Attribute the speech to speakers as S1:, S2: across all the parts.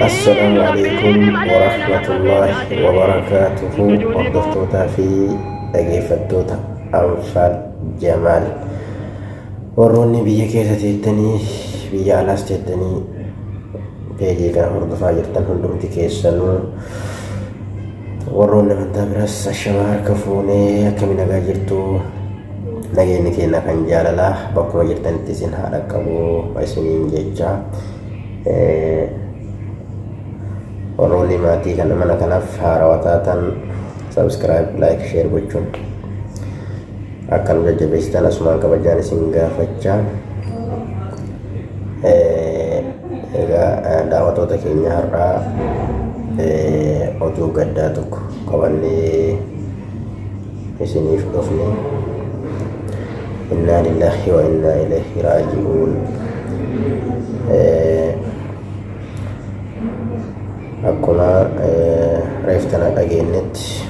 S1: Assalaamu alaikum warahmatullaahi wabarakaatuhu. Hordoftootaa fi dhageeffattoota Anfaal Jamaal, warroonni biyya keessa teettanii, biyya alaas teettanii peejii kana hordofaa jirtan hundumti keessanuu, warroonni amantaa biraas, ashamaa, harka fuunee, akkami, nagaa jirtu? Nageenyi keenya kan jaalalaa bakkuma jirtanitti isin haa dhaqqabu isiniin jecha. Warroonni maatii kana, mana kanaaf haarawaa taatan, subscribe, like, share gochuun akka nu jajjabeessitan asumaan kabajaan isin gaafachaa. Egaa daawwattoota keenya, har'aa oduu gaddaa tokko qabannee isiniif dhufne. Innaa lillaahi wa innaa ilayhi raaji'uun. Akkuma reef tana dhageenyetti,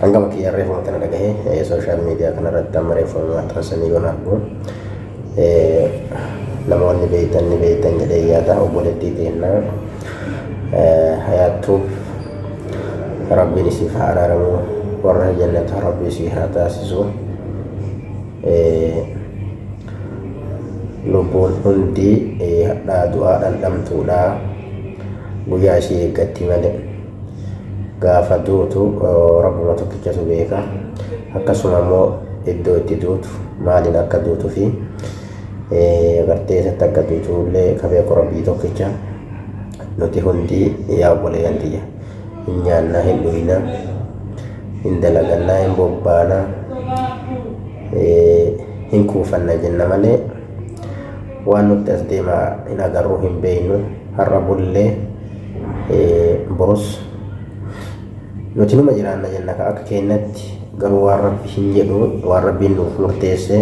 S1: hangama kiyyaan reefuma tana dhagahe, social media kanarratti amma reefuma maxxansanii yoon argu, namoonni beeytan ni beeytan jedhee yaada. Obboleettii teennaa Hayaattuuf Rabbiin isiif haa araaramu, warra jannata Rabbi isii haa taasisu. Lubbuun hundi hadhaa du'aa dhandhamtuudha, guyyaa isii eeggatti malee. Gaafa duutu Rabbuma tokkichatu beeka. Akkasuma immoo iddoo itti duutu, maaliin akka duutu fi agartee eessatti akka duutu illee ka beeku Rabbii tokkicha. Nuti hundi, yaa obboleeyyan tiyya, hin nyaannaa, hin dhuynaa, hin dalagannaa, hin bobbaanaa, hin kuufanna jenna malee waan nutti as deemaa hin agarru, hin beeynu. Har'a bullee borus nuti numa jiraanna jenna ka akka keenyatti. Garuu waan Rabbi hin jedhu, waan Rabbiin nuuf murteesse,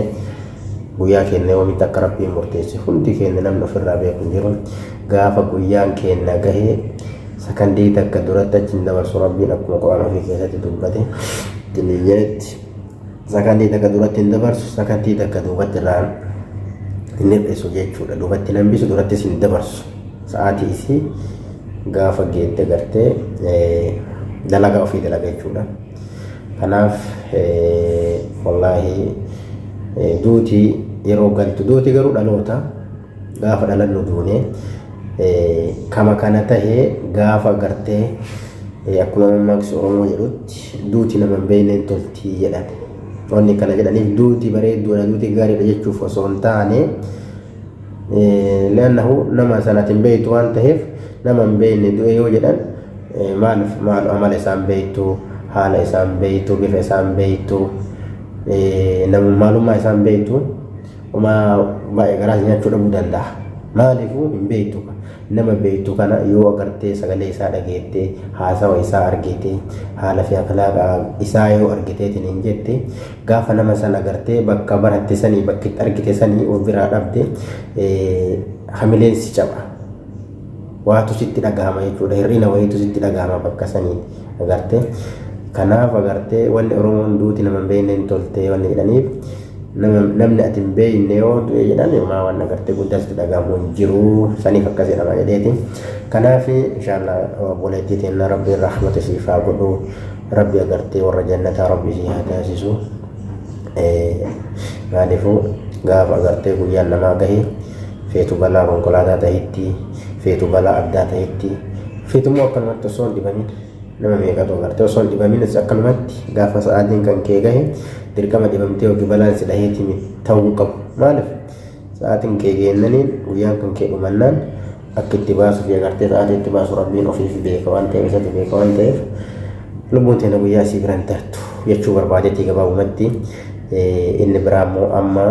S1: guyyaa keenya yoomitti akka Rabbiin murteesse hundi keenya namni ofirraa beeku hin jiru. Gaafa guyyaan keenya gahe sakandii takka duratti achi hin dabarsu Rabbiin. Akkuma Quraan ofii keessatti dubbate jedhetti, sakandii takka duratti hin dabarsu, sakandii takka duubatti irraan hin hir'isu jechuudha. Duubatti hin hambisu, durattis hin dabarsu. Sa'aatii isii gaafa geette gartee dalagaa ofii dalaga jechuudha. Kanaaf wallaahi duuti yeroo galtu, duuti garuu dhaloota gaafa dhalannu duune kama kana tahee gaafa gartee akkuma mammaaksa Oromoo jedhutti, "Duuti nama hin beekne hin toltii" jedhan. Wanni kana jedhaniif duuti bareedduudha, duuti gaariidha jechuuf osoo hin taane, li'annahu nama sanatti hin beektu waan ta'eef, nama hin beekne du'e yoo jedhan, maaliif maal amala isaan beektu, haala isaan beektu, bifa isaan beektu, maalummaa isaan beektu, homaa baay'ee garaa nyaachuu dhabuu danda'a. Maaliifuu hin beektu. Nama beektu kana yoo agartee, sagalee isaa dhageettee, haasawa isaa argite, haala fi akhlaaqa isaa yoo argiteetiin hin jette, gaafa nama sana agartee bakka baratte sanii, bakka itti argite sanii of biraa dhabde, hamileen si caba. Waatu sitti dhagahama jechuudha. Hir'ina wayiitu sitti dhagahama bakka sanii agartee. Kanaaf agartee wanni Oromoon "Duuti nama hin beekne hin tolte" wanni jedhaniif, namni ati hin beekne yoo du'e jedhan, homaa waan agartee guddaa sitti dhagahamu hin jiru, saniif akkas jedhama jedheeti. Kanaaf inshallah obboleettii teenya Rabbiin rahmata siif haa godhu, Rabbi agartee warra jannataa Rabbi isii haa taasisu. Maaliifuu gaafa agartee guyyaan namaa gahe, feetu balaa konkolaataa tahitti, feetu balaa addaa tahitti, feetu immoo akkanumatti osoo hin dhibamin, nama meeqatu agartee osoo hin dhibaminis akkanumatti gaafa sa'aatiin kan kee gahe, dirqama dhibamtee yookiin balaan si dhaheetii ta'uu qabu. Maaliif sa'aatiin kee geennaniin, guyyaan kan kee dhumannaan, akka itti baasuu fi agartee sa'aatii itti baasu Rabbiin ofiif beeka waan ta'eef, isatti beeka waan ta'eef, lubbuun teenya guyyaa isii biran tartu jechuu barbaadetti gabaabumatti. Inni biraa immoo amma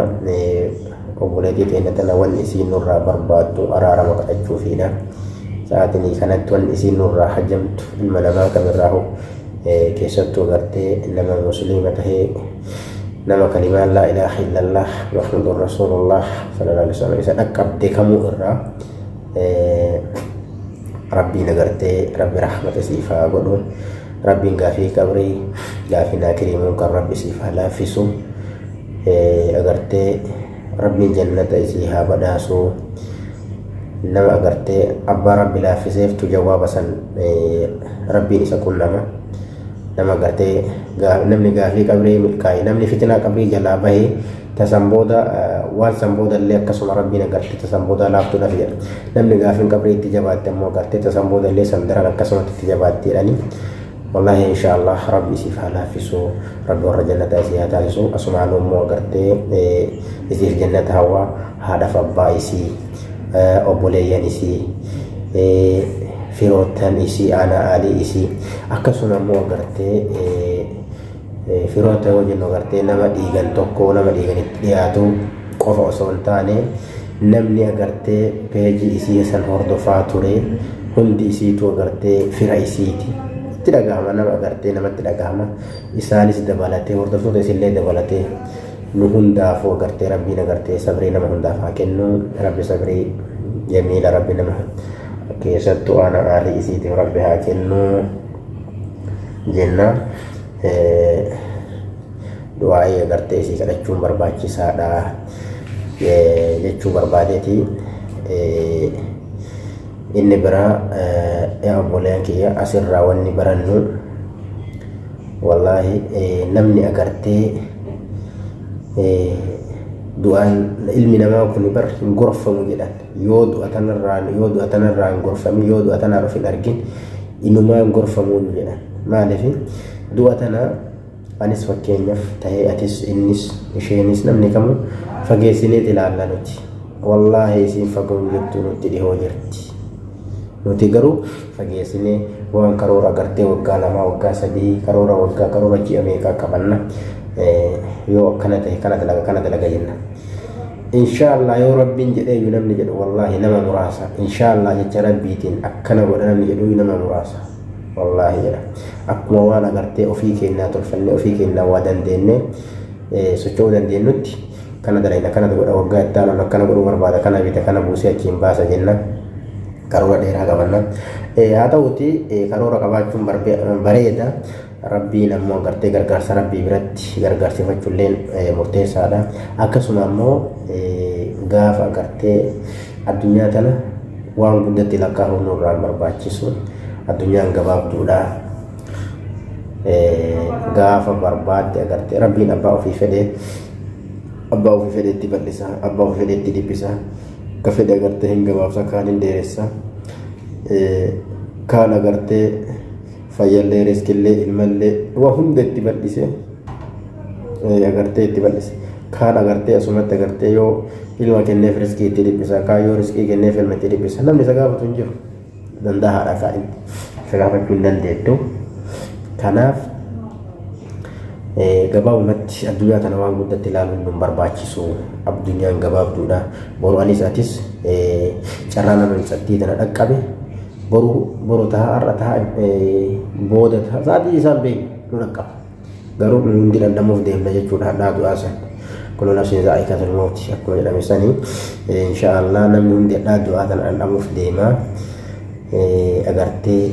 S1: obboleettii teenya tana wanni isiin nurraa barbaaddu araarama kadhachuufiidha. Sa'aatiin kanatti wanni isiin nurraa hajamtu, ilma namaa kamirraa hoo keessattuu agartee nama Musliima tahee, nama kalimaan laa ilaaha illallah Muhammadun rasuulullah sallallahu alaihi wasallam isa dhaqqabde kamuu irraa, Rabbiin agartee Rabbi rahmata siif haa godhu. Rabbiin gaafii qabrii, gaafii naakiriimuun kan Rabbi siif haa laaffisu. Agartee Rabbiin jannata isii haa badhaasu. Nama agartee abbaa rabbi laaffiseeftu jawaaba san rabbiin isa qunnama. Nama agartee namni gaafii qabrii milkaa'e, namni fitinaa qabrii jalaa bahee tasan booda waan san booda illee akkasuma rabbiin agartee tasan booda laaftuudhaaf jedha. Namni gaafiin qabrii itti jabaatte ammoo agartee tasan booda illee san daran akkasumatti itti jabaatti jedhanii. Wallaahi inshaallah rabbi isiif haa laaffisu, rabbi warra jannataa isii haa taasisu. Asumaanuu immoo agartee isiif jannata hawwa, haadhaaf abbaa isii, obboleeyyan isii, firoottan isii, aanaa aalii isii, akkasuma immoo agartee firoota yoo jennu agartee nama dhiigan tokko, nama dhiiganitti dhiyaatu qofa osoo hin taane, namni agartee peejii isii san hordofaa ture hundi isiitu agartee fira isiiti. Itti dhagahama, nama agartee namatti dhagahama. Isaanis dabalatee, hordoftoota isillee dabalatee, nu hundaafuu agartee rabbiin agartee sabrii nama hundaaf haa kennu. Rabbi sabrii jamiila rabbi nama keessattuu aanaa aalii isiitiif rabbi haa kennu jenna. Du'aa'ii agartee isii kadhachuun barbaachisaadha jechuu barbaadeeti. Inni biraa, yaa obboleeyyan kiyya, asirraa wanni barannu, wallaahi, namni agartee du'aan ilmi namaa kun bar hin gorfamu jedhan. Yoo du'a tanarraa, yoo du'a tanarraa hin gorfamin, yoo du'a tanaan of hin argin, inumaa hin gorfamuu jedhan. Maaliif du'a tana anis fakkeenyaaf tahee, atis, innis, isheenis, namni kamuu fageessineet ilaalla nuti. Wallaahi isiin fagoo hin jirtu, nutti dhihoo jirti. Nuti garuu fageessinee waan karoora agartee waggaa 2, waggaa 3, karoora waggaa, karoora ji'a meeqaa qabanna. Yoo akkana ta'e kana dalaga, kana dalaga jenna. Inshaallah yoo rabbiin jedheeyyu namni jedhu wallaahi nama muraasa. Inshaallah jecha rabbiitiin akkana godha namni jedhu nama muraasa. Wallaahi jedha. Akkuma waan agartee ofii keenyaa tolfannee, ofii keenyaa waa dandeenyee socho'uu dandeenyutti, kana dalayna, kana godha, waggaa itti aanuun akkana godhuu barbaada, kana bita, kana buusee achiin baasa jenna. Karoora dheeraa qabanna. Haa ta'uuti karoora qabaachuun bareeda. Rabbiin ammoo agartee gargaarsa rabbii biratti gargaarsifachuulleen murteessaadha. Akkasuma ammoo gaafa agartee addunyaa tana waan guddatti lakkaa'uun nurraa hin barbaachisu. Addunyaan gabaabduudha. Gaafa barbaadde agartee rabbiin abbaa ofii fedhee, abbaa ofii fedheetti bal'isa, abbaa ofii fedheetti dhiphisa. Akka fedhe agartee hin gabaabsa, kaan hin dheeressa. Kaan agartee fayyallee, riskillee, ilmallee, waa hunda itti bal'ise, agartee itti bal'ise. Kaan agartee asumatti agartee yoo ilma kenneef riskii itti dhiphisa, kaan yoo riskii kenneef ilma itti dhiphisa. Namni isa gaafatu hin jiru. Danda'aadha kaan isa gaafachuu hin dandeettu. Kanaaf gabaabumatti addunyaa tana waan guddatti ilaaluun nu barbaachisu. Addunyaan gabaabduudha. Boru anis atis carraa nama hin tana dhaqqabe boru, boru ta'a, har'a ta'a, booda ta'a, sa'aatii isaan beeknu nu dhaqqaba. Garuu nu hundi dhandhamuuf deemna jechuudha hadhaa du'aa san. Kullu nafsin zaa'iqatul mawti akkuma jedhame sanii, inshaallah namni hundi hadhaa du'aa tana dhandhamuuf deema. Agartee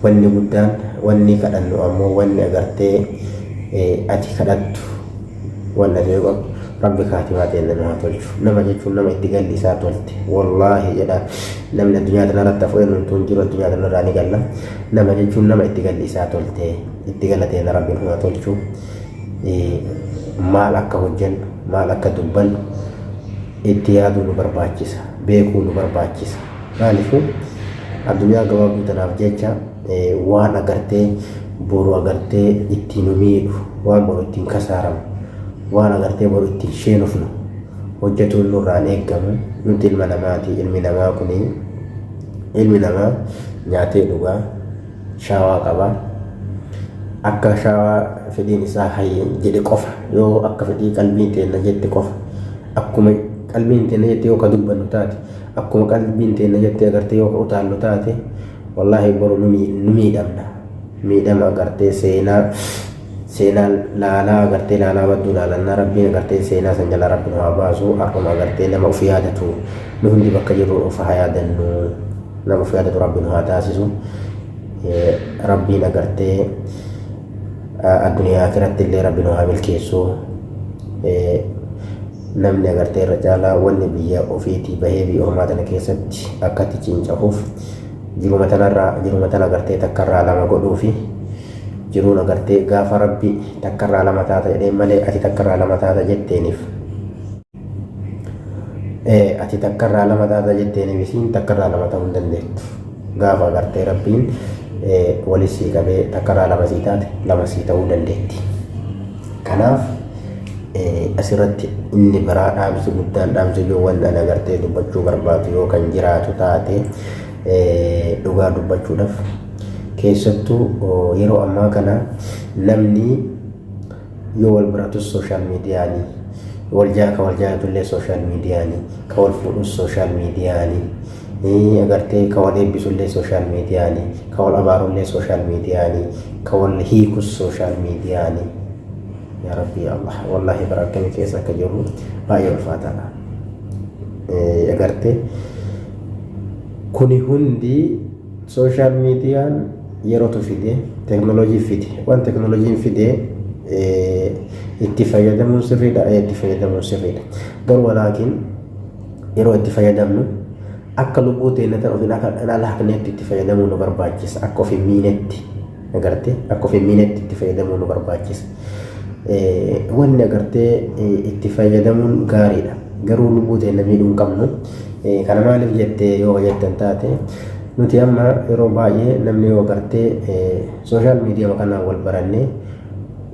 S1: wanni guddaan wanni kadhannu ammoo, wanni agartee ati kadhattu, wanni ati qabdu, rabbi kaatimaa ta'e nama haa tolchu. Nama jechuun nama itti galli isaa tolte. Wallaahi jedha, namni addunyaa tanarratti hafu eenyumtuu hin jiru, addunyaa tanarraa ni galla. Nama jechuun nama itti galli isaa tolte, itti galatee rabbiin haa tolchu. Maal akka hojjennu, maal akka dubbannu itti yaaduu nu barbaachisa, beekuu nu barbaachisa. Maaliifuu addunyaa gabaabduu tanaaf jecha waan agartee boru agartee ittiin nu miidhu, waan boru ittiin kasaaramu, waan agartee boru ittiin sheenufnu hojjetuun nurraan eeggamu. Nuti ilma namaati. Ilmi namaa kuni, ilmi namaa nyaatee dhugaa, shaawaa qaba. Akka shaawaa fedhiin isaa hayye jedhe qofa, yoo akka fedhii qalbiin teenna jette qofa, akkuma qalbiin teenna jette yoo ka dubbannu taate, akkuma qalbiin teenna jette agartee yoo ka utaallu taate, wallaahi boru nu miidhamna. Miidhama agartee seenaa seenaa laalaa agartee laalaa badduu laalannaa. Rabbiin agartee seenaa san jalaa rabbi nu haa baasu. Har'uma agartee nama of yaadatu, nu hundi bakka jirru of haa yaadannu. Nama of yaadatu rabbi nu haa taasisu. Rabbiin agartee addunyaa akiratti illee rabbi nu haa milkeessu. Namni agartee irra caalaa wanni biyya ofiitii bahee biyya ormaa tana keessatti akkatti cincahuuf jiruma tanarraa jiruma tana agartee takkarraa lama godhuufi jiruun agartee gaafa Rabbi takkarraa lama taata jedhee malee ati takkarraa lama taata jetteeniif ati takkarraa lama taata jetteeniif isiin takkarraa lama ta'uu hin dandeettu. Gaafa agartee Rabbiin wali sii qabee takkarraa lama sii taate lama sii ta'uu dandeetti. Kanaaf asirratti inni biraa dhaamsi guddaan dhaamsi yoo wanni ani agartee dubbachuu barbaadu yoo kan jiraatu taate, dhugaa dubbachuudhaaf keessattuu yeroo ammaa kana namni yoo wal biratus social miidiyaanii, wal jaa ka wal jaalatullee social miidiyaanii, ka wal fuudhus social miidiyaanii, agartee ka wal eebbisullee social miidiyaanii, ka wal abaarullee social miidiyaanii, ka wal hiikus social miidiyaanii. Yaa Rabbi, yaa Allah, wallaahi bara akkamii keessa akka jirru baay'ee ulfaataadha. Agartee kuni hundi social miidiyaan yerootu fide, teeknooloojii fide. Waan teeknooloojiin fide itti fayyadamuun sirriidha, itti fayyadamuun sirriidha. Garuu walaakin yeroo itti fayyadamnu akka lubbuu teenya tan ofiin akka hin alhaqneetti itti fayyadamuu nu barbaachisa, akka of hin miinetti. Agartee akka of hin miinetti itti fayyadamuu nu barbaachisa. Wanni agartee itti fayyadamuun gaariidha. Garuu lubbuu teenya miidhuu hin qabnu. Kana maaliif jettee yoo jettan taate, nuti amma yeroo baay'ee namni yoo agartee social miidiyaa kanaan wal barannee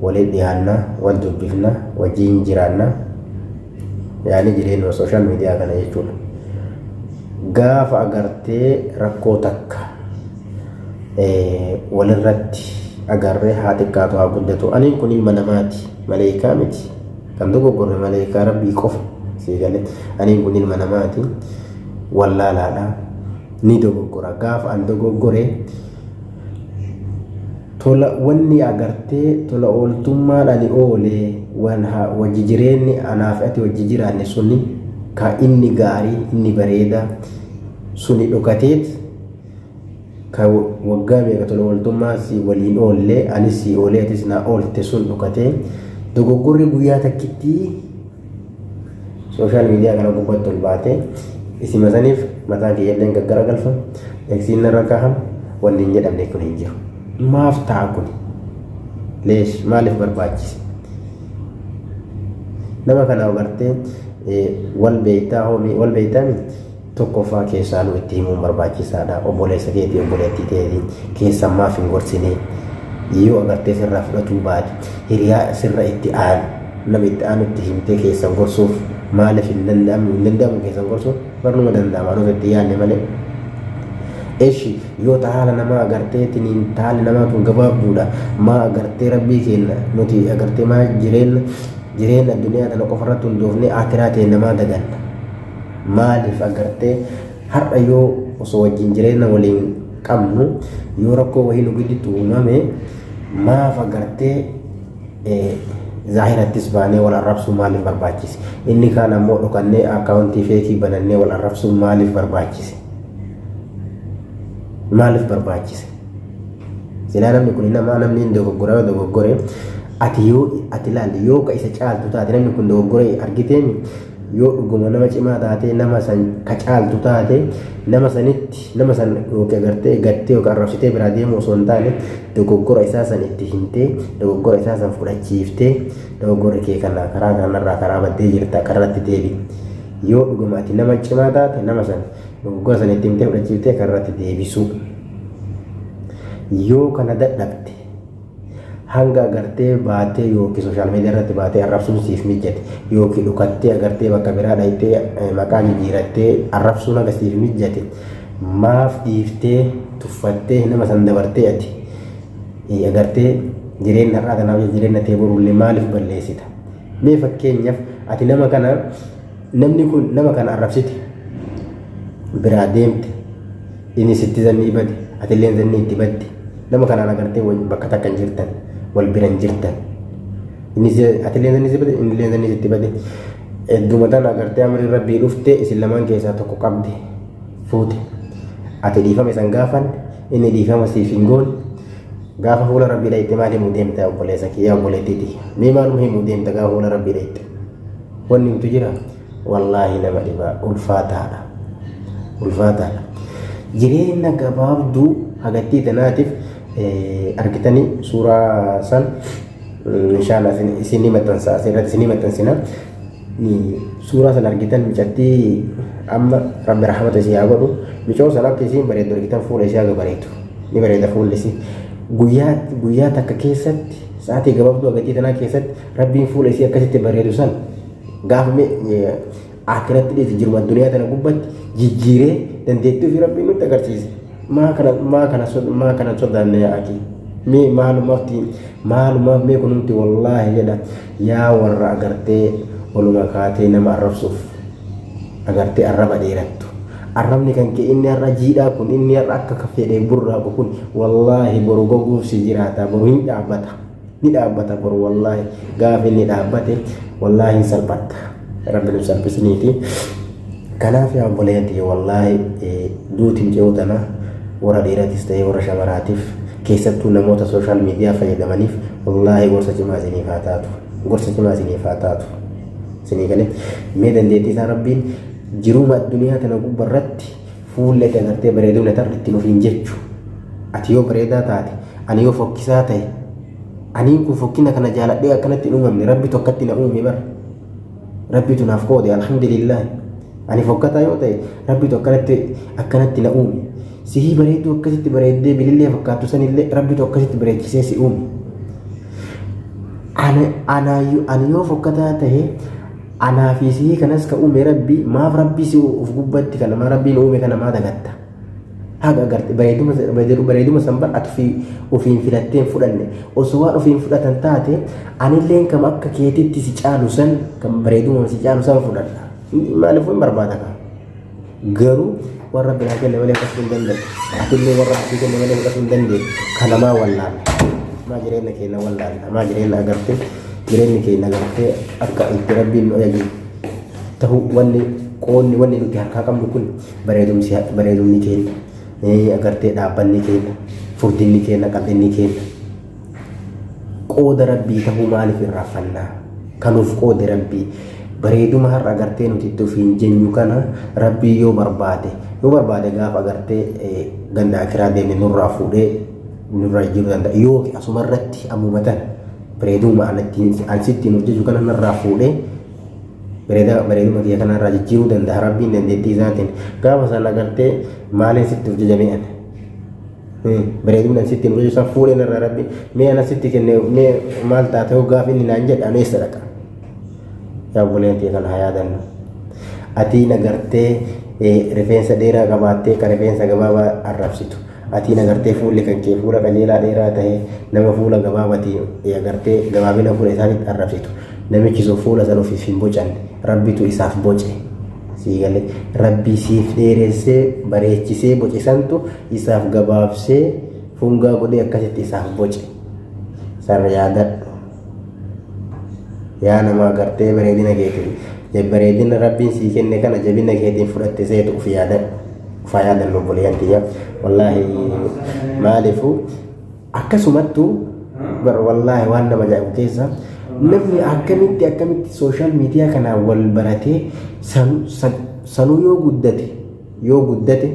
S1: waliin dhiyaanna, wal dubbifna, wajjin jiraanna, yaani jireenya social miidiyaa kana jechuudha. Gaafa agartee rakkoo takka walirratti agarree, haa xiqqaatu haa guddatu, aniin kun ilma namaati, maleekaa miti. Kan dogoggorre maleekaa Rabbii qofa sii galee. Aniin kun ilma namaati, wallaalaadha, ni dogoggora. Gaafa an dogoggore tola wanni agartee tola ooltummaan ani oolee waan wajji jireenyi anaaf ati wajji jiraanne suni ka inni gaarii inni bareedaa suni dhokateet, ka waggaa meeqa tola ooltummaa si waliin oollee, anis si oolee, atis naa oolte sun dhokatee, dogoggorri guyyaa takkittii social miidiyaa kana gubbaatti ol baatee isima saniif mataan kiyyallee gaggaragalfama, eegsiin narra kaahama, wanni hin jedhamne kun hin jiru. Maaf ta'a kun? Leesh, maaliif barbaachise? Nama kana agartee wal beektaa hoomii wal beektaa tokkoffaa keessaanuu itti himuun barbaachisaadha. Obboleessa keetii, obboleettii keetii keessan maaf hin gorsine? Yoo agartee sirraa fudhatuu baate, hiriyaa sirra itti aanu, nama itti aanu itti himtee keessan gorsuuf maaliif hin danda'amu? Hin danda'amu keessan gorsuuf barnuma danda'ama, nuti itti yaadne malee. Eshi, yoo haala namaa agartee tiniin haalli namaa tun gabaabduudha, maa agartee Rabbii kenna nuti agartee maa jireenya addunyaa tana qofarratti hundoofnee akiraa ta'e namaa daganna? Maaliif agartee har'a yoo osoo wajjin jireenya waliin qabnu yoo rakkoo wayii nu gidduutti uumame, maaf agartee zaahirattis baanee wal arrabsuu maaliif barbaachise? Inni kaan ammoo dhokannee akkaawuntii fake banannee wal arrabsuu maaliif barbaachise? Maaliif barbaachise? Silaa namni kun nama namni hin dogoggora. Yoo dogoggore ati yoo ati ilaalle, yoo ka isa caaltu taate, namni kun dogoggore argiteemi, yoo dhuguma nama cimaa taate, nama san ka caaltu taate, nama sanitti nama san yookiin agartee gattee yookaan arrabsitee biraa deemu osoo hin taane, dogoggora isaa san itti himtee, dogoggora isaa san fudhachiiftee, dogoggorri kee kana, karaa kanarraa karaa baddee jirta, karratti deebi. Yoo dhuguma ati nama cimaa taate, nama san dogoggora san itti himtee fudhachiiftee karratti deebisuu. Yoo kana dadhabde, hanga agartee baatee yookiin social miidiyaa irratti baatee arrabsuun siif mijjate, yookiin dhukattee agartee bakka biraa dhayitee maqaa jijjiirattee arrabsuun haga siif mijjate, maaf dhiiftee tuffattee nama san dabartee ati agartee jireenya har'aa kanaaf jireenya ta'e borullee maaliif balleessita? Mee fakkeenyaaf ati nama kana, namni kun nama kana arrabsite biraa deemte, inni sitti zannii bade, atillee zannii itti badde, nama kanaan agartee bakka takka hin jirtan, wal bira hin jirtan, inni atillee zannii si bade, inni zannii sitti bade. Hedduma tana agartee amri Rabbii dhufte, isin lamaan keessaa tokko qabde fuute, ati dhiifama isan gaafan, inni dhiifama siif hin goone. Gaafa fuula Rabbii dhayite maal himuu deemta? Obboleessa kiyya, obboleettiiti, mee maaluma himuu deemta gaafa fuula Rabbii dhayite? Wanni himtu jira wallaahi nama dhibaa ulfaataadha. Ulfaataadha. Jireenya gabaabduu hagattii tanaatiif argitanii suuraa san inshallah isinii maxxansa asirratti isinii maxxansina. Suuraa san argitan mucattii amma rabbi rahmata isii haa godhu micoo san akka isiin bareeddu argitan fuula isii haga bareedu ni bareeda fuulli isii guyyaa guyyaa takka keessatti sa'aatii gabaabduu hagatii tanaa keessatti rabbiin fuula isii akkasitti bareedu san gaafa akiratti dhiisi jiruma addunyaa tana gubbatti jijjiiree dandeettii ofii rabbiin nutti agarsiise maa kana maa kana maa kana sodaanne yaa akii mee maalumaaf maalumaaf mee kunumti wallaahi jedha yaa warra agartee oluma kaatee nama arrabsuuf agartee arraba dheerattu arrabni kan kee inni har'a jiidhaa kun inni har'a akka fedhee burraaqu kun wallaahi boru goguuf si jiraata boru hin dhaabbata ni dhaabbata boru wallaahi gaafa inni dhaabbate wallaahi hin salphatta rabbi nu salphisiniiti kanaaf yaa obboleetti wallaahi duuti mucayyoo tana warra dhiiratis ta'ee warra shamaraatiif keessattuu namoota social media fayyadamaniif wallaahi gorsa cimaa isiniif haa taatu gorsa cimaa isiniif haa taatu isinii galee mee dandeettii isaa rabbiin jiruma addunyaa tana gubbarratti fuulli ati agartee bareedumna tarri ittiin ofiin jechu ati yoo bareedaa taate ani yoo fokkisaa ta'e aniin kun fokkina kana jaaladhee akkanatti hin uumamne rabbi tokkatti na uume bar rabbitu naaf qoode alhamdulillah ani fokkataa yoo ta'e rabbitu akkanatti akkanatti na uume sihii bareedduu akkasitti bareeddee bilillee fakkaattu sanillee rabbitu akkasitti bareechisee si uume ani yoo fokkataa ta'e anaa fi sihii kanas ka uume rabbi maaf rabbi si of gubbatti kana maa rabbiin uume kana maa dagatta haga agarte bareeduma bareeduma san bar ati ofiin filattee hin fudhanne osoo waan ofiin fudhatan taate anilleen kam akka keetitti si caalu san kan bareeduma si caalu san fudhadha maaliif hin barbaada kaa garuu warra biraa kenne malee fudhachuu hin danda'u atillee warra rabbii kenne malee fudhachuu hin dandeettu kanamaa wallaalla maa jireenya keenya wallaalla maa jireenya agartee jireenyi keenya agartee akka itti rabbiin nu ajaju ta'u wanni qoonni wanni nuti harkaa qabnu kun bareedumsi bareedumni keenya agartee dhaabbanni keenya furdinni keenya qal'inni keenya qooda rabbii ta'uu maaliif irraanfannaa kanuuf qoode rabbii bareeduma har'a agartee nuti itti ofiin jenyu kana rabbii yoo barbaade yoo barbaade gaafa agartee ganda akiraa deemne nurraa fuudhee nurraa jijjiiruu danda'a yookiin asuma irratti ammuma tana bareeduma an sittiin hojjechu kana narraa fuudhee bareeda bareeduma kiyya kanarraa jijjiiruu danda'a rabbiin dandeettii isaatiin gaafa sana agartee maaliin sitti of jajamee ani bareedumni an sitti hojjechu san fuudhee narraa rabbi mee ana sitti kenne mee maal taate hoo gaafa inni naan jedhe anu eessa dhaqa yaa obboleen tiyya kana haa yaadannu atiin agartee rifeensa dheeraa qabaattee ka rifeensa gabaabaa arrabsitu atiin agartee fuulli kan kee fuula qajeelaa dheeraa ta'e nama fuula gabaabatiin agartee gabaabina fuula isaanitti arrabsitu namichi sun fuula san ofiif hin bocanne rabbitu isaaf boce sii galee rabbii siif dheeressee bareechisee boce santu isaaf gabaabsee fungaa godhee akkasitti isaaf boce sarra yaadadhu yaa nama agartee bareedina keetiin bareedina rabbiin sii kenne kana jabina keetiin fudhatte seetu uf yaadadhu ufaa yaadannu obboleeyyan tiyya wallaahi maaliifuu akkasumattuu bar wallaahi waan nama ajaa'ibu keessa namni akkamitti akkamitti social media kanaan wal baratee sanuu yoo guddate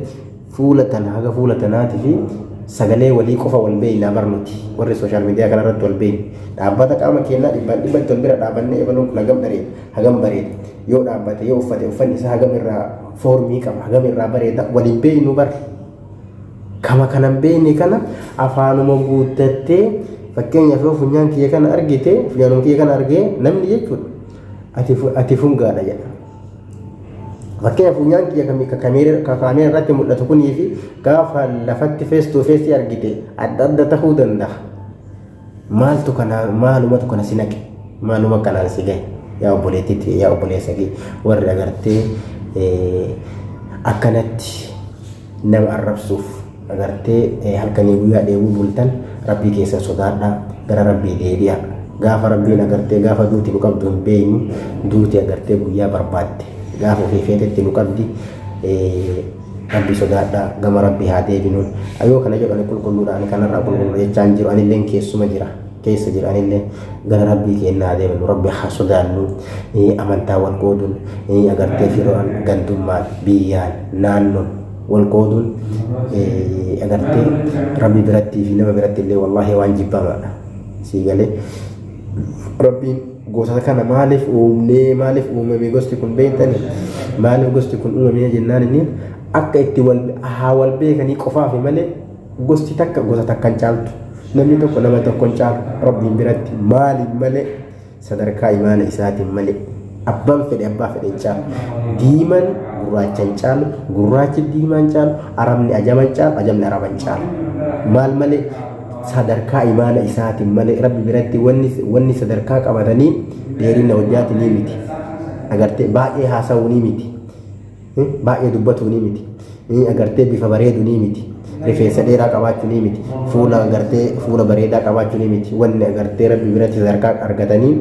S1: fuula tana haga fuula tanaatii fi sagalee walii qofa wal beeynaa bar nuti warri social media kanarratti wal beeynu dhaabbata qaama keenyaa dhibbaan dhibbatti wal bira dhaabannee ebaluun kun hagam bareeda hagam bareeda yoo dhaabbate yoo uffate uffanni isaa hagam irraa foormii qaba hagam irraa bareeda waliin beeynu bar kama kanan beeyne kana afaanuma guuttattee fakkeenyaaf yoo funyaan kiyya kana argite funyaanuma kiyya kana argee namni jechuudha ati fungaadha jedha. Fakkeenyaaf funyaan kiyya ka kaameera irratti mul'atu kunii fi gaafa lafatti face to face argite adda adda ta'uu danda'a. Maaltu kana maalumatu kana si naqe maaluma kanaan si gahe yaa obboleettiitti yaa obboleessa kee warri agartee akkanatti nama arrabsuuf agartee halkanii guyyaa dheebuu bultan rabbii keessan sodaadhaa gara rabbii deebi'a gaafa rabbiin agartee gaafa duuti nu qabdu hin beeynu duuti agartee guyyaa barbaadde gaafa ofii feetetti nu qabdi rabbi sodaadhaa gama rabbii haa deebinu yoo kana jedhu ani qulqulluudha ani kanarraa qulqulluu jechaan jiru anilleen keessuma jira. Keessa jiranillee gara rabbii keenyaa deemnu, rabbi haa sodaannu. Amantaa wal qooduun, agartee firoon, gandummaan, biyyaan, naannoon wal qooduun agartee rabbi birattii fi nama biratti illee wallaahi waan jibbamaadha. Sii galee, rabbiin gosa kana maaliif uumnee, maaliif uumame gosti kun beektani? Maaliif gosti kun uumame jennaan, inni akka itti wal haa wal beekanii qofaafi malee gosti takka gosa takka hin caaltu. Namni tokko nama tokko hin caalu rabbiin biratti. Maaliin malee? Sadarkaa imaana isaatiin malee. Abbaan fedhe abbaa fedhe hin caalu. Diimaan gurraacha hin caalu, gurraachi diimaa hin caalu, arabni ajama hin caalu, ajamni araba hin caalu. Maal malee? Sadarkaa imaana isaatiin malee. Rabbi biratti wanni sadarkaa qabatanii dheerina hojjaatii ni miti. Agartee baay'ee haasa'uu ni miti. Baay'ee dubbatuu ni miti. Agartee bifa bareedu ni miti. Rifeensa dheeraa qabaachuu ni miti. Fuula agartee fuula bareedaa qabaachuu ni miti. Wanni agartee rabbi biratti sadarkaa argatanii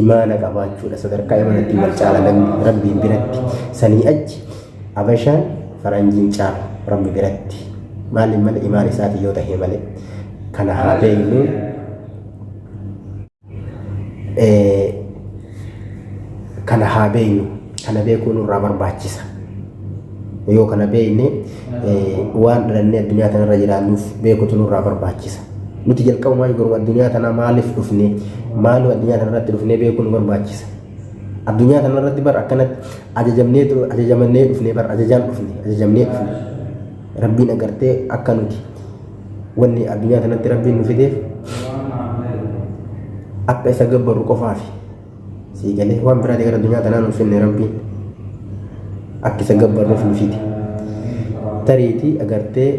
S1: imaana qabaachuudha. Sadarkaa imaanatti wal caala namni rabbiin biratti. Sanii achi abashaan faranjiin caalu rabbi biratti. Maaliin malee? Imaana isaatiin yoo ta'e malee. Kana haa beeknu. Kana haa beeknu. Kana beekuu nurraa barbaachisa. Yoo kana beekne, waan dhalannee addunyaa tanarra jiraannuuf beekutu nurraa barbaachisa. Nuti jalqabumaa garuu addunyaa tanaa maaliif dhufne, maaliif addunyaa tanarratti dhufnee beekuu nu barbaachisa. Addunyaa tanarratti bar akkanatti ajajamnee ajajamannee dhufnee bar ajajaan dhufne, ajajamnee dhufne. Rabbiin agartee akka nuti wanni addunyaa tanatti rabbiin nu fideef akka isa gabbaru qofaafi. Sii galee, waan biraati gara addunyaa tanaa nu finne. Rabbiin akka isa gabbarruuf nu fide. Tariitii agartee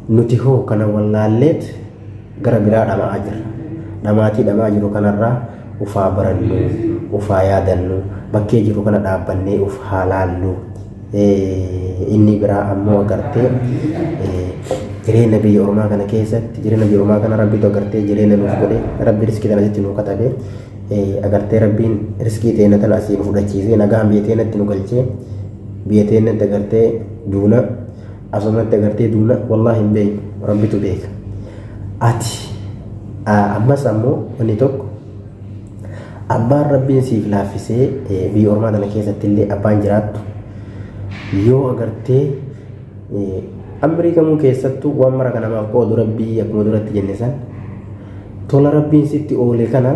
S1: nuti hoo kana wallaalleet gara biraa dhama'aa jirra. Dhamaatii dhamaa jiru kanarraa ufaa barannu, ufaa yaadannu, bakkee jiru kana dhaabbannee uf haa laallu. Inni biraa ammoo agartee jireenya biyya ormaa kana keessatti, jireenya biyya ormaa kana rabbitu agartee jireenya nuuf godhe. Rabbi riskii tana asitti nu katabe. Agartee rabbiin riskii teenya tana asii nu fudhachiisee, nagaan biyya teenyatti nu galchee, biyya teenyatti agartee duuna asumatti agartee duuna wallaahi hin beeknu, rabbitu beeka. Ati ammas ammoo wanni tokko, abbaan rabbiin siif laaffisee biyya ormaa tana keessatti illee abbaan jiraattu yoo agartee amrii kamuu keessattuu waan mara kan namaaf qoodu rabbii, akkuma duratti jenne san, tola rabbiin sitti oole kana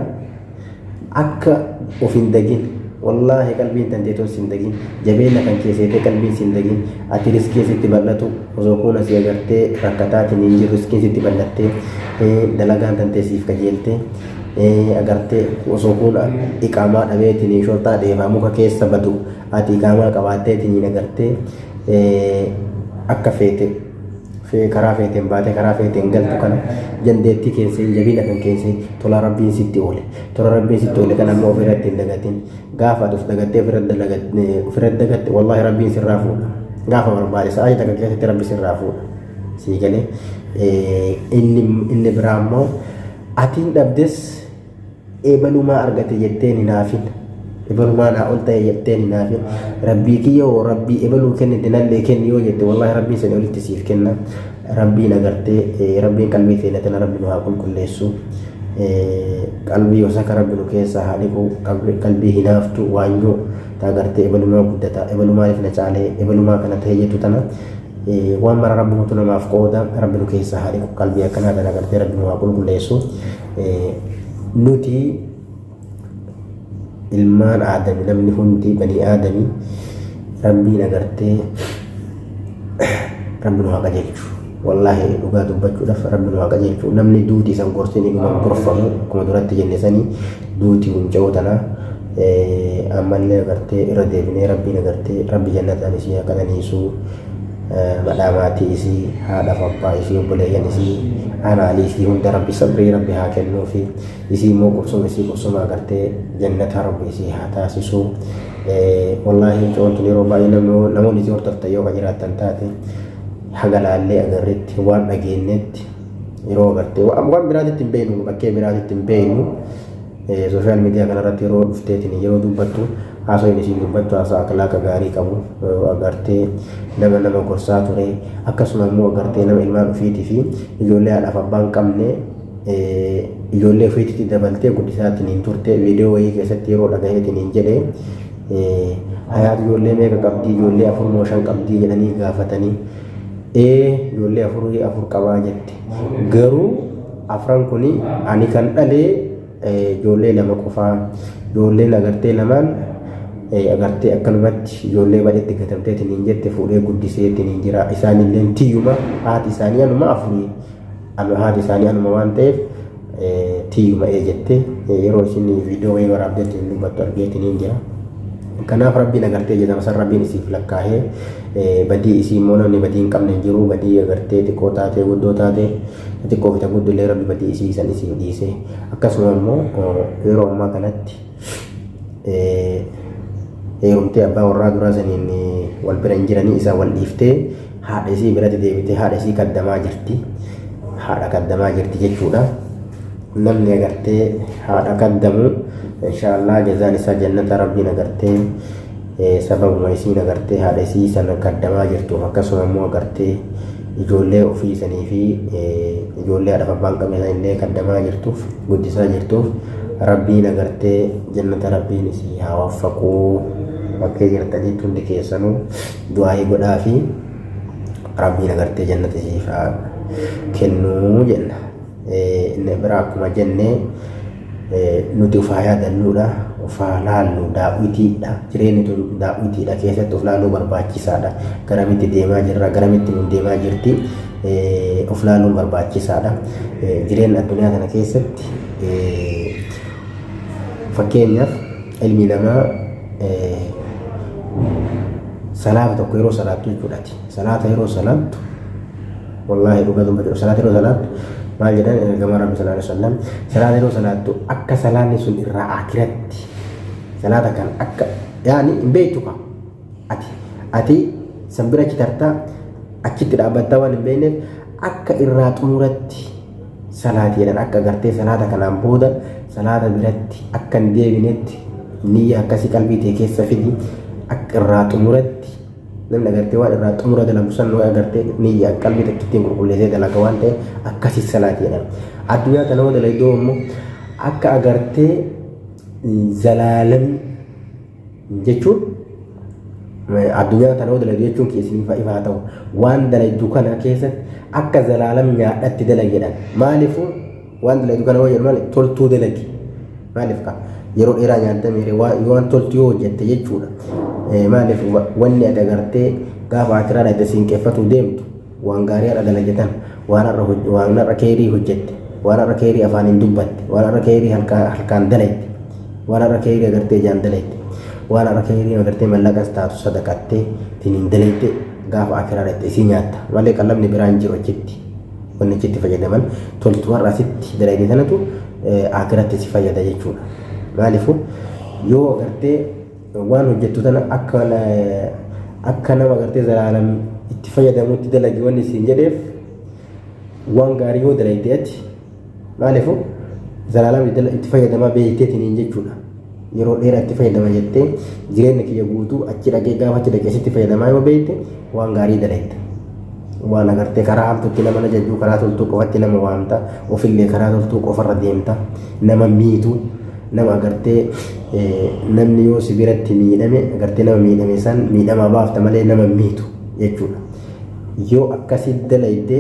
S1: akka of hin dagin. Wallaahi qalbiin tanteetun sin dagin, jabeenya kan keesseetee qalbiin sin dagin. Ati riskii sitti bal'atu osoo kun asii agartee rakkataatiin hin jiru, riskiin sitti bal'attee, dalagaan tantee siif qajeeltee, agartee osoo kun iqaamaa dhabeetiin shorxaa dheebaa muka keessa badu, ati iqaamaa qabaatteetiin agartee akka feete karaa feeteen baatee karaa feeteen galtu kana, dandeettii keessee, jabina kan keessee, tola rabbiin sitti oole, tola rabbiin sitti oole kana ammoo ofirratti hin dagatin. Gaafa ati of dagattee ofirratti dagatte, wallaahi rabbiin sirraa fuudha. Gaafa barbaade sa'aatii takka keessatti rabbi sirraa fuudha. Sii galee, inni biraa ammoo atiin dhabdes eebalumaa argate jetteen hin haafin, ebalumaa naa ol ta'e jetteen hin haafin. Rabbii kiyya hoo, rabbii ebaluu kennite nallee kenni yoo jette, wallaahi rabbiin sanii olitti siif kenna. Rabbiin agartee rabbiin qalbii teenya tana rabbi nu haa qulqulleessu. Qalbii wasaka rabbi nu keessaa haa dhiqu. Qalbii hinaaftu, waanyoo ta agartee ebalumaa guddata, ebalumaaliif na caalee, ebalumaa kana ta'e jettu tana, waan mara rabbumatu namaaf qooda, rabbi nu keessaa haa dhiqu. Qalbii akkanaa tana agartee rabbi nu haa qulqulleessu. Nuti ilmaan aadami, namni hundi banii aadami. Rabbiin agartee rabbi nu haa qajeelchu. Wallaahi dhugaa dubbachuudhaaf rabbi nu haa qajeelchu. Namni duuti isan gorsin dhuma gorfamu. Akkuma duratti jenne sanii, duuti hunca'uu tana ammallee agartee irra deebinee rabbiin agartee rabbi jannataan isii haa qananiisu. Madhaa maatii isii, haadhaaf abbaa isii, obboleeyyan isii, anaalii isii hunda rabbi sabrii rabbi haa kennuufi. Isii immoo qubsuma isii qubsuma agartee jannata rabbi isii haa taasisu. Wallaahi coontuun yeroo baay'ee namoonni isii hordoftan yoo ka jiraattan taate, haga laallee agarretti, waan dhageenyetti, yeroo agartee waan biraatitti hin beeknu, bakkee biraatitti hin beeknu, social media kanarratti yeroo dhufteetiin yeroo dubbattu, haasawin isiin dubbattu haasaa akhlaaqa gaarii qabu, agartee nama nama gorsaa ture, akkasuma immoo agartee nama ilmaan ofiitii fi ijoollee haadhaaf abbaan qabne. ijoollee ofiitti dabaltee guddisaatiin hin turte. Viidiyoo wayii keessatti yeroo dhagaheetiin hin jedhe, Hayaat ijoollee meeqa qabdii, ijoollee afur moo shan qabdii jedhanii gaafatanii, ee ijoollee afurii afur qabaa jette. Garuu afran kuni ani kan dhalee ijoollee lama qofaa, ijoolleen agartee lamaan agartee akkanumatti ijoollee baay'eetti gatamteetiin hin jette, fuudhee guddiseetiin hin jira. Isaanillee tiyyuma, haati isaanii anuma, afurii haati isaanii anuma waan ta'eef tiyyuma ee jette yeroo isin viidiyoo wayii waraabdeetti hin dubbattu argeetiin hin jira. Kanaaf Rabbiin agartee jedhama san Rabbiin isiif lakkaahee, badii isii immoo namni badii hin qabne hin jiru. Badii agartee xiqqoo taatee guddoo taatee, xiqqoo fi guddoo illee Rabbi badii isii san isiif dhiise. Akkasuma immoo yeroo ammaa kanatti heerumtee abbaa warraa duraa saniin wal bira hin jiranii, isaa wal dhiiftee haadha isii biratti deebitee haadha isii kaddamaa jirti. Haadha kaddamaa jirti jechuudha. Namni agartee haadha kaddamu inshaallah jazaan isaa jannata. Rabbiin agartee sababuma isiin agartee haadha isii sana kaddamaa jirtuuf, akkasuma immoo agartee ijoollee ofii sanii fi ijoollee haadha abbaan qabne sanillee kaddamaa jirtuuf, guddisaa jirtuuf, Rabbiin agartee jannata Rabbiin isii haa waffaquu. Bakkee jirtanitti hundi keessanuu du'aayii godhaa fi Rabbiin agartee jannata isiif haa kennuu jenna. Inni biraa akkuma jenne nuti ufaa yaadannuudha, ufaa laallu, daawwitiidha. Jireenyi tun daawwitiidha, keessatti of laaluu barbaachisaadha. Garamitti deemaa jirra, garamitti nu deemaa jirti, of laaluun barbaachisaadha. Jireenya addunyaa kana keessatti fakkeenyaaf ilmi namaa salaata tokko yeroo salaattu jechuudhaati. Salaata yeroo salaattu, wallaahi dhugaa dubbachuu, salaata yeroo salaattu maal jedhan ergamaa Rabbi sallallahu alaihi wasallam? Salaata yeroo salaattu akka salaanni sun irraa akiratti salaata kan akka yaani hin beektu ka ati san bira achi tartaa achitti dhaabbattaa waan hin beekneef akka irraa xumuratti salaati jedhan. Akka agartee salaata kanaan booda salaata biratti akka hin deebinetti niyya akkasii qalbii ta'e keessa fidi. Akka irraa xumuratti namni agartee waan irraa xumura dalagu san waa agartee niyya qalbii takkittiin qulqulleessee dalaga waan ta'eef akkasii salaati jedhama. Addunyaa kana yoo dalaydoo immoo akka agartee zalaalam jechuun, addunyaa kana yoo dalagdu jechuun keessiniif ifaa ta'u, waan dalaydu kana keessatti akka zalaalam nyaadhatti dalagi jedhan. Maaliifuu waan dalaydu kana yoo jedhu maali? Toltuu dalagi. Maaliif ka yeroo dheeraa nyaatta miire waan toltu yoo hojjette jechuudha. Maaliif wanni ati agartee gaafa akiraa dhaqxe siinqeeffatu deemtu waan gaarii har'a dalagatan, waan har'a keerii hojjette, waan har'a keerii afaaniin dubbatte, waan har'a keerii harkaan dalayte, waan har'a keerii agartee ijaan dalayte, waan har'a keerii agartee mallaqas taatu sadaqattee tiniin dalayte gaafa akiraa dhaqxe isii nyaatta malee qallabni biraan jiru achitti. Wanni achitti fayyadaman toltu har'a asitti dalayte sanatu akiratti si fayyada jechuudha. Maaliifuu yoo agartee waan hojjettu tana akka nama agartee zalaalam itti fayyadamutti dalagi wanni siin jedheef, waan gaarii yoo dalayte ati maaliifuu zalaalam itti fayyadamaa beekteetiniin jechuudha. Yeroo dheeraa itti fayyadama jettee jireenya kiyya guutuu achi dhaqee gaafa achi dhaqee sitti fayyadamaa yoo beekte waan gaarii dalayta. Waan agartee karaa hamtuutti nama ajajuu, karaa toltuu qofatti nama waamta, ofillee karaa toltuu qofarra deemta, nama miitu, nama agartee namni yoo si biratti miidhame agartee nama miidhame san miidhamaa baafta malee nama miitu jechuudha. Yoo akkasii dalayte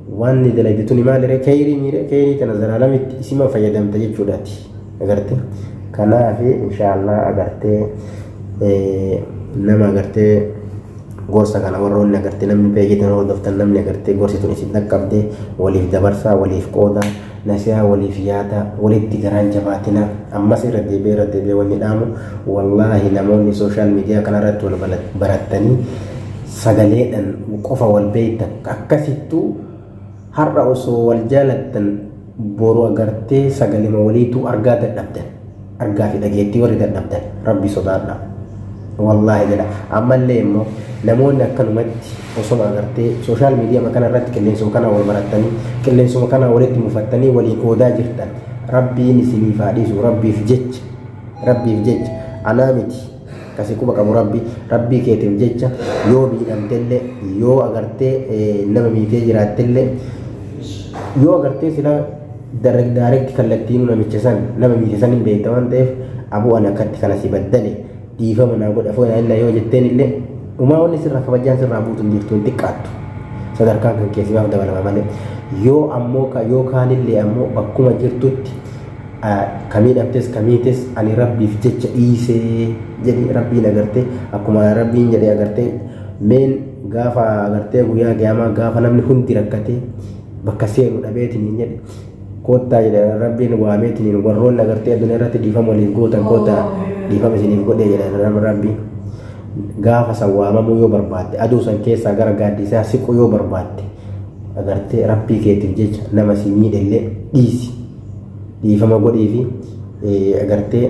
S1: waan ni dalayte tuni maaliree? Keeyrii miire, keeyrii tana zalaalamitti isima fayyadamta jechuudhaati agarte. Kanaaf inshaallah agartee nama agartee gorsa kana warroonni agartee namni peejii tana hordoftan, namni agartee gorsi tun isin dhaqqabde waliif dabarsaa, waliif qooda, nasihaa waliif yaada, walitti garaan jabaatina. Ammas irra deebi'ee wanni dhaamu, wallaahi namoonni social media kanarratti wal barattanii sagaleedhaan qofa wal beektan akkasittuu har'a osoo wal jaalattan boru agartee sagalema waliituu argaa dadhabdan, argaa fi dhageettii warri dadhabdan Rabbi sodaadha. Wallaahi jedha, ammallee immoo namoonni akkanumatti osoma agartee social media kana irratti qilleensuma kana wal barattanii qilleensuma kana walitti mufattanii waliin oodaa jirtan, Rabbiin isiniif haa dhiisu. Rabbiif jecha, Rabbiif jecha, anaa miti kasi quba qabu, Rabbi, Rabbii keetiif jecha yoo miidhamtellee, yoo agartee nama miitee jiraattellee, yoo agartee sila Direct kallattiinuu namicha san nama miite san hin beekta waan ta'eef, aboo ani akkatti kana si baddale, dhiifama naa godha foon illaa yoo jetteen illee, umaa wanni sirraa kabajaan sirraa buutu hin jirtu, hin xiqqaattu. Sadarkaan kan keessimaaf dabalama malee. Yoo ammoo yoo kaanillee ammoo bakkuma jirtutti ka miidhamtes ka miites, ani Rabbiif jecha dhiisee jedhi. Rabbiin agartee, akkuma Rabbiin jedhe agartee, meen gaafa agartee guyyaa qiyaamaa, gaafa namni hundi rakkatee bakka seenu dhabeetiin hin jedhe, koottaa jedhe. Rabbiin waameetiin, warroonni agartee addunyaa irratti dhiifama waliif gootan, koottaa, dhiifama isiniif godhee jedhe Rabbiin. Gaafa san waamamuu yoo barbaadde, aduu san keessaa gara gaaddisaa siquu yoo barbaadde, agartee Rabbii keetiif jecha nama si miidhellee dhiisi, dhiifama godhii. Fi agartee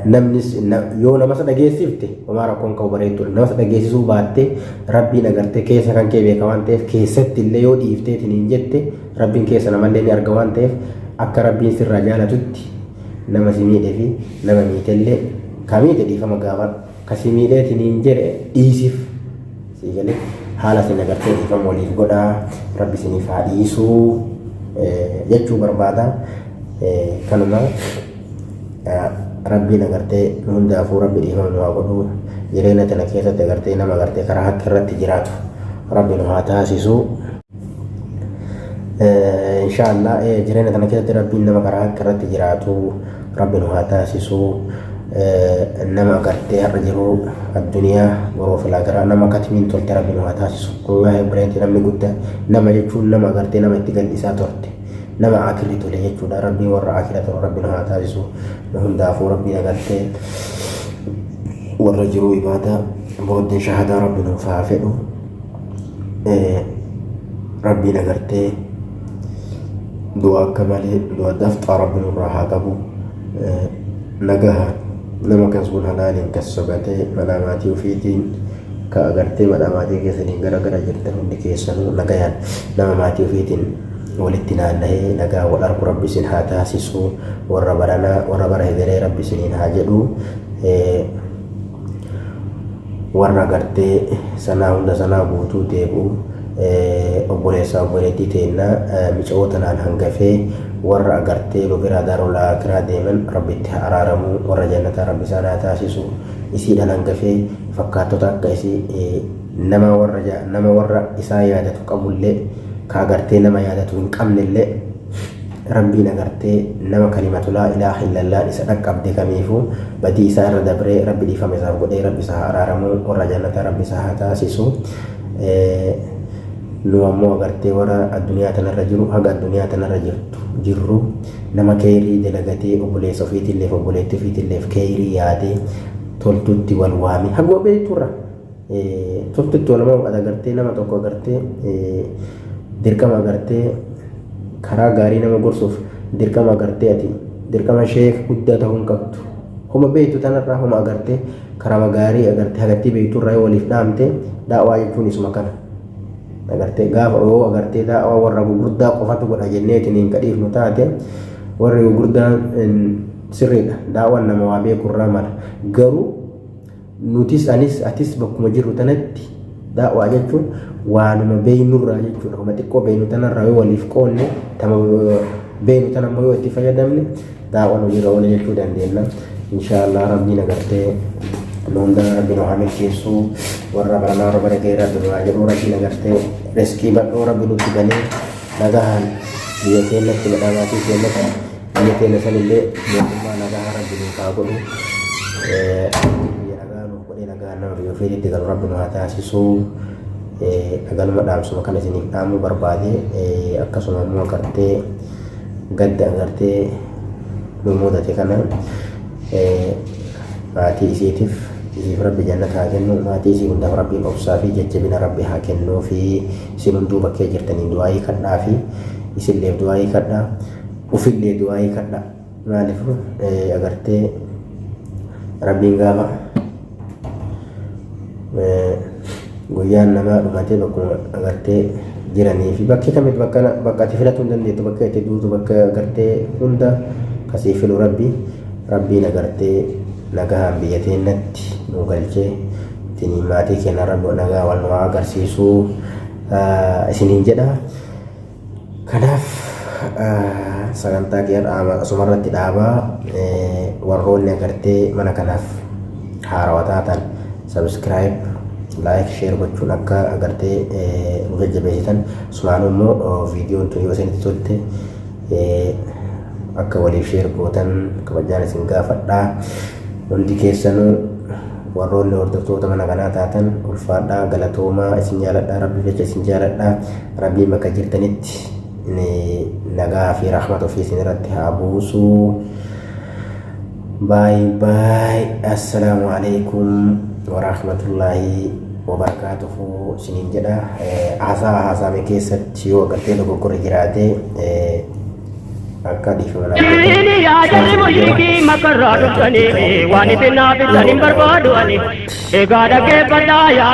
S1: namnis yoo nama isa dhageessifte homaa rakkoon qabu, bareedduudha. Nama isa dhageessisuu baatte, Rabbiin agartee keessa kan kee beeka waan ta'eef, keessatti illee yoo dhiifteetiin hin jette, Rabbiin keessa namallee ni arga waan ta'eef, akka Rabbiin sirraa jaalatutti nama si miidhe fi nama miitellee, ka miite dhiifama gaafadhu, ka si miidheetiin hin jedhe dhiisiif. Sii galee? Haala isin agartee dhiifama waliif godhaa, Rabbi isiniif haa dhiisuu jechuu barbaada. Kanuma Rabbiin agartee nu hundaafuu Rabbi dhiifama nu haa godhu. Jireenya tana keessatti agartee nama agartee karaa haqa irratti jiraatu Rabbi nu haa taasisu. Inshaallah, jireenya tana keessatti Rabbiin nama karaa haqa irratti jiraatu Rabbi nu haa taasisu. Nama agartee har'a jiru addunyaa boroo filaa nama katimiin tolte Rabbi nu haa taasisu. Wallaahi obboleetti, namni guddaa nama jechuun nama agartee nama itti gal'isaa torte, nama akirri tole jechuudha. Rabbiin warra akira tolu Rabbi nu haa taasisu. Nu hundaafuu Rabbiin agartee warra jiruu ibaadaa booddee shahadaa Rabbi nuuf haa fedhu. Rabbiin agartee du'a akka malee du'a dafxaa Rabbi nurraa haa qabu. Nagaha nama kasbuun halaaliin kassabatee mana maatii ofiitiin ka agartee mana maatii keessaniin gara gara jirtan hundi keessanuu, nagayaan nama maatii ofiitiin walitti naannahee nagaa wal argu Rabbi isin haa taasisu. Warra baranaa warra bara hegeree Rabbi isiniin haa jedhu. Warra agartee sanaa hunda sanaa guutuu deebi'u, obboleessaa obboleettii teennaa mica'oo tanaan hangafee warra agartee nu biraa daarul aakiraa deeman Rabbitti haa araaramuu, warra jannataa Rabbi isaan haa taasisu. Isiidhaan hangafee fakkaattota akka isii nama warra nama warra isaa yaadatu qabullee, ka agartee nama yaadatu hin qabnellee, Rabbiin agartee nama kalimatu laa ilaaha illallah isa dhaqqabde kamiifuu badii isaa irra dabree Rabbi dhiifama isaaf godhee Rabbi isaa haa araaramuu, warra jannataa Rabbi isaa haa taasisu. Nu ammoo agartee warra addunyaa tanarra jiru, haga addunyaa tanarra jirtu jirru, nama keeyrii dalagatee obboleessa ofiitilleef obboleettii ofiitilleef keeyrii yaadee toltutti wal waame, haguma beekturra toltutti wal waame, agartee nama tokko agartee dirqama agartee karaa gaarii nama gorsuuf dirqama agartee ati dirqama sheek guddaa ta'uu hin qabdu. Homa beektu tanarraa, homa agartee karaa gaarii agartee hagattii beekturraa yoo waliif dhaamte, daawaa jechuun isuma kana. Agartee gaafa yoo agartee daawaa warra gurguddaa qofatu godha jenneetiin hin kadhiifnu taate, warri gurguddaan sirriidha. Daawaan nama waa beekurraa mala. Garuu nutis, anis, atis bakkuma jirru tanatti daawaa jechuun waanuma beeynurraa jechuudha. Homa xiqqoo beeynu tanarraa yoo waliif qoonne, tama beeynu tana immoo yoo itti fayyadamne, daawaan hojiirra oola jechuu dandeenya. Inshaallah, Rabbiin agartee nu hunda Rabbi nu haa milkeessu. Warra baranaa warra bara ga'ee Rabbi nu haa jedhu. Rabbiin agartee riskii bal'oo Rabbi nutti banee nagahaan biyya keenyatti, madhaa maatii keenyatti, biyya keenya sanillee mootummaa nagaa Rabbi nuuf haa godhu. Biyya nagaa nuuf godhee nagaan nama biyya ofiitti galu Rabbi nu haa taasisu. Aganuma dhaamsuma kana isiniif dhaamuu barbaade. Akkasuma immoo agartee gadda agartee nu mudate kana maatii isiitiif, isiif Rabbi jannata haa kennu. Maatii isii hundaaf Rabbiin obsaa fi jajjabina Rabbi haa kennuu fi isin hunduu bakkee jirtanii du'aayii kadhaa fi isilleef du'aayii kadhaa, ufillee du'aayii kadhaa. Maaliif, agartee Rabbiin gaafa guyyaan namaa dhumatee bakkuma agartee jiranii fi bakkee kamitti, bakka bakka ati filatuu hin dandeettu, bakka itti duutu, bakka agartee hunda kasii filu Rabbi. Rabbiin agartee nagahaan biyya teennatti nu galchee ittiin maatii keenya Rabbi nagaa wal nu haa agarsiisuu isiniin jedha. Kanaaf Sagantaa kiyya asumarratti dhaabaa. Warroonni agartee mana kanaaf haarawaa taatan subscribe, like, share gochuun akka agartee nu jajjabeessitan, sumaan immoo viidiyoon tun yoo isinitti tolte akka waliif share gootan kabajaan isin gaafadhaa. Hundi keessanuu warroonni hordoftoota mana kanaa taatan ulfaadhaa, galatoomaa. Isin jaaladhaa, rabbi jecha isin jaaladhaa. Rabbiin bakka jirtanitti nagaa fi rahmata ofii isin irratti haa buusuu. Bye bye. Assalaamu alaikum warahmatullaahi wabarakaatuhu isiniin jedha. Haasaa haasaame keessatti yoo agartee dogoggorri jiraate akka dhiifama naaf
S2: Inni yaa jarri mushrikii Makkarraa dhuftanii, waan isin naaf bittan hin barbaadu ani. Egaa dhaggeeffadhaa yaa.